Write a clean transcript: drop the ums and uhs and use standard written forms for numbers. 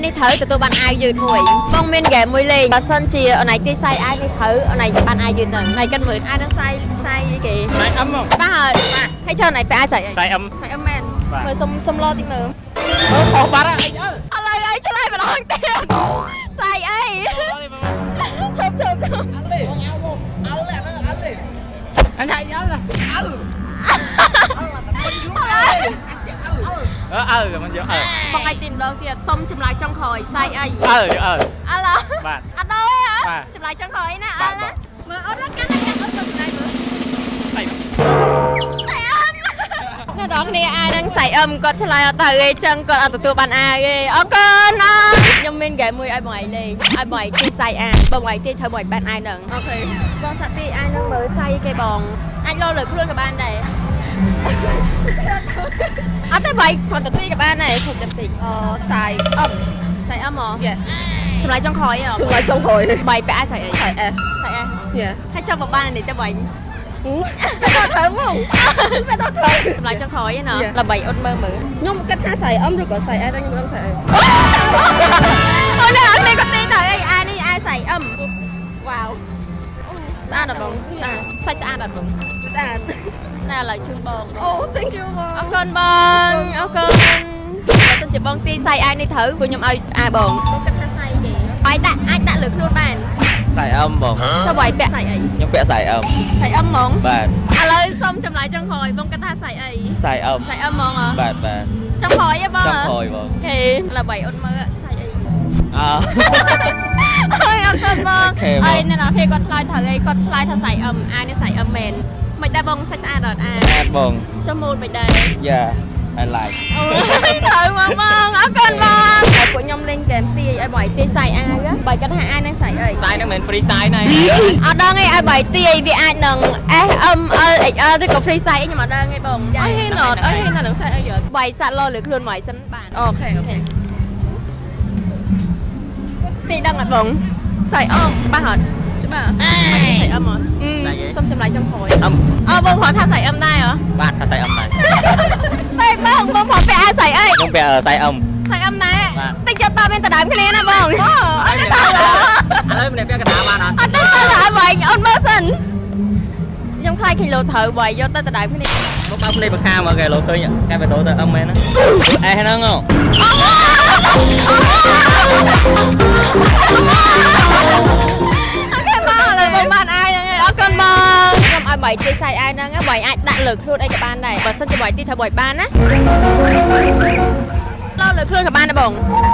នេះត្រូវទទួលបានអាវយឺតមួយបងមានហ្គេមមួយលេងបើសិនជាអូនឯងទាយ size អាវនេះត្រូវអូនឯងបានអាវយឺតហ្នឹងអូនឯងគិតមើលអាវហ្នឹង size size អីគេ size M ហ្មង បាទហើយហើយចុះអូនឯងពាក់អាវ size អី size M size M មែន បាទ មើលសុំសុំលោតិចមើល អឺខុសបាត់អីអើ ឥឡូវអីឆ្លើយម្ដងទៀត size អីឈប់ឈប់ឈប់ អញថាអល់អល់អឺអល់មិនយកអល់ បងឯងទីម្ដងទៀតសុំចម្លើយចុងក្រោយ size អី អល់យកអល់ អល់ហ៎ បាទ អត់ដូរទេហ៎ បាទ ចម្លើយចុងក្រោយណាអល់ណាមើលអត់រកកាន់កាន់អត់ទៅចម្លើយមើល size size M អ្នកនរគ្នាអាហ្នឹង size M គាត់ឆ្លើយអត់ទៅទេចឹងគាត់អត់ទទួលបានអាទេអរគុណអរខ្ញុំមានហ្គេមមួយឲ្យបងឯងលេងឲ្យបងឯងទាយ size អាបងឯងទាយត្រូវបងឯងបានអាហ្នឹង okay បងសាក់ទាយអាហ្នឹងមើល size គេបងអាចលោលើខ្លួនក៏បានដែរអត់ទេបងគ្រាន់តែទាយក៏បានដែរគ្រាន់តែតិច អ size M size M ហ៎ Yes ចម្លើយចុងក្រោយហ៎ ចម្លើយចុងក្រោយ បាយពាក់អាវ size អី size S size S Yeah ហើយចុះបើបានអានេះទៅវិញ តែត្រូវមកតែត្រូវ ចម្លើយចុងក្រោយឯណា Yeah. ដើម្បីអត់មើលមើល ខ្ញុំគិតថា size M ឬក៏ size S តែខ្ញុំមិនដឹង size អី អូនអត់មានគាត់ទេទៅអីអានេះអា size M វ៉ាវ ស្អាតអត់បងស្អាតសាច់ស្អាតអត់បង ស្អាត ណែឥឡូវជូនបង អូ thank you បង អរគុណបងអរគុណបើសិនជាបងទាយ size អានេះត្រូវព្រោះខ្ញុំឲ្យអាបងបងគិតថា size គេបាយដាក់អាចដាក់លើខ្លួនបាន size M បង ចុះបាយពាក់ size អី ខ្ញុំពាក់ size M size M ហ្មង បាទ ឥឡូវសុំចម្លើយចុងក្រោយបងគិតថា size អី size M size M ហ្មងហ៎ បាទបាទ ចុងក្រោយហ៎បង ចុងក្រោយបង okay ឥឡូវបាយអត់មើល size អី អើ អើយអរគុណបង okay បង អើយអ្នកនរគ្នាគាត់ឆ្លើយត្រូវអីគាត់ឆ្លើយថា size M អានេះ size M មែនមិនដែរបងសាច់ស្អាតអត់អា ស្អាតបង ចុះម៉ូតមិនដែរ Yeah, I like. អូយត្រូវមកបងអរគុណបងហើយពួកខ្ញុំលេងហ្គេមទាយឲ្យបងឲ្យទាយ size អាវបើគាត់ថាអានឹង size អី size ហ្នឹងមិនមែន free size ណា អត់ដឹងទេឲ្យបើទាយវាអាចនឹង S M L XL ឬក៏ free size អីខ្ញុំអត់ដឹងទេបងអីហេណត់អីហេណត់នឹង size អីយត់បាយសាក់លោលើខ្លួនមកសិនបាន okay okay ទាយដឹងអត់បង size M ច្បាស់អត់ ច្បាស់ size M ហ៎ size គេ សុំចម្លើយចុងក្រោយ M អើបងគាត់ថា size M ដែរហ៎ បាទថា size M ដែរ តែបងបងគាត់ពាក់អាវ size អី ខ្ញុំពាក់ size M size M ដែរ បាទ តិចយកតមានដដើមគ្នាណាបងអូអត់ទេតើ ឥឡូវម្នាក់ពាក់កណ្ដាលបានអត់ អត់ទេតើឲ្យបងអូនមើលសិនខ្ញុំខ្លាចឃើញលោត្រូវបើយកទៅដដើមគ្នា មកបើកភ្នែកបខាមកគេលោឃើញកែបដូរទៅ M មែនណា S ហ្នឹងហ៎ okay បងឥឡូវបងបានអាយហ្នឹងហើយអរគុណបងខ្ញុំឲ្យបាយទាយ size អាយហ្នឹងបាយអាចដាក់លើខ្លួនអីក៏បានដែរបើសិនជាបាយទាយត្រូវបាយបានណាលើខ្លួនក៏បានដែរបង